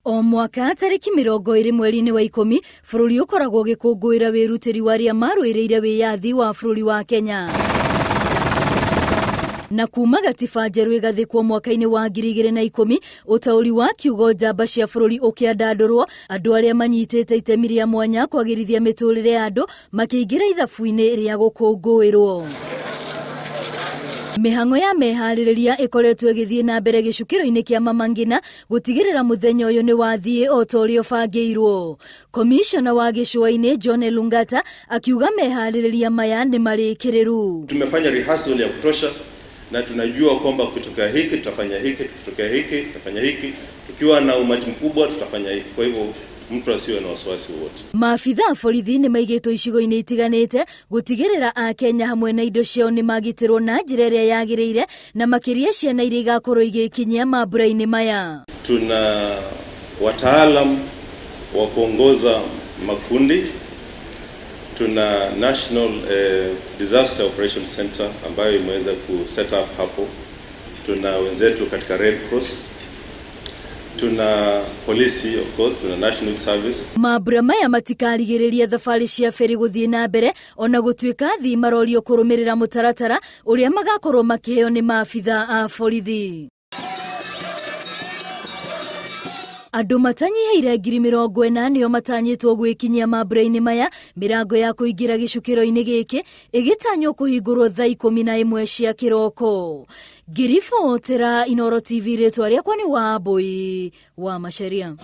O mwaka tarĩki 20 mweri-inĩ wa 10, bũrũri ũkoragwo ũgĩkũngũĩra wĩrutĩri wa arĩa marũĩrĩire wĩyathi wa bũrũri wa Kenya. Na kuma gatiba njerũ ĩgathĩkwo mwaka-inĩ wa 2010, ũtaũri wa kiugo njamba cia bũrũri ũkĩandandũrwo, andũ arĩa manyitĩte itemi rĩa mwanya kwagĩrithia mĩtũrĩre ya andũ makĩingĩra ithabu-inĩ rĩa gũkũngũĩrwo. Mĩhang'o ya meharĩrĩria ĩkoretwo ĩgĩthiĩ na mbere gĩcukĩro-inĩ kĩa Mama Ngina gũtigĩrĩra mũthenya ũyũ nĩ wathiĩ o ta ũrĩa ũbangĩirwo. Komishona wa gĩcũa-inĩ John Elungata akiuga meharĩrĩria maya nĩ marĩkĩrĩru. Tumefanya rehearsal ya kutosha na tunajua kwamba kutokea hiki tutafanya hiki, tukitokea hiki tutafanya hiki, tukiwa na umati mkubwa tutafanya hiki. Kwa hivyo mtu asiwe na wasiwasi wowote. Maabitha a borithi nĩ maigĩtwo icigo-inĩ itiganĩte gũtigĩrĩra Akenya hamwe na indo ciao nĩ magitĩrwo na njĩra ĩrĩa yagĩrĩire na makĩria ciana iria igakorwo igĩkinyia mambura-inĩ maya. Tuna wataalam wa kuongoza makundi, tuna National Disaster Operation Center ambayo imeweza ku set up hapo, tuna wenzetu katika Red Cross, tuna polisi of course, tuna National Service. Mambura maya matikarigĩrĩria thabarĩ cia ferry gũthiĩ na mbere ona gũtuĩka athii marorio kũrũmĩrĩra mũtaratara ũrĩa magakorwo makĩheo nĩ maabitha a borithi. Andũ matanyihĩire 40,000 nĩo matanyĩtwo gwĩkinyia mambura-inĩ maya, mĩrango ya kũingĩra gĩcukĩro-inĩ gĩkĩ ĩgĩtanywo kũhingũrwo thaa 11 cia kĩroko. Ngĩribotera Inooro TV, rĩtwa rĩakwa nĩ Wambui wa Macharia.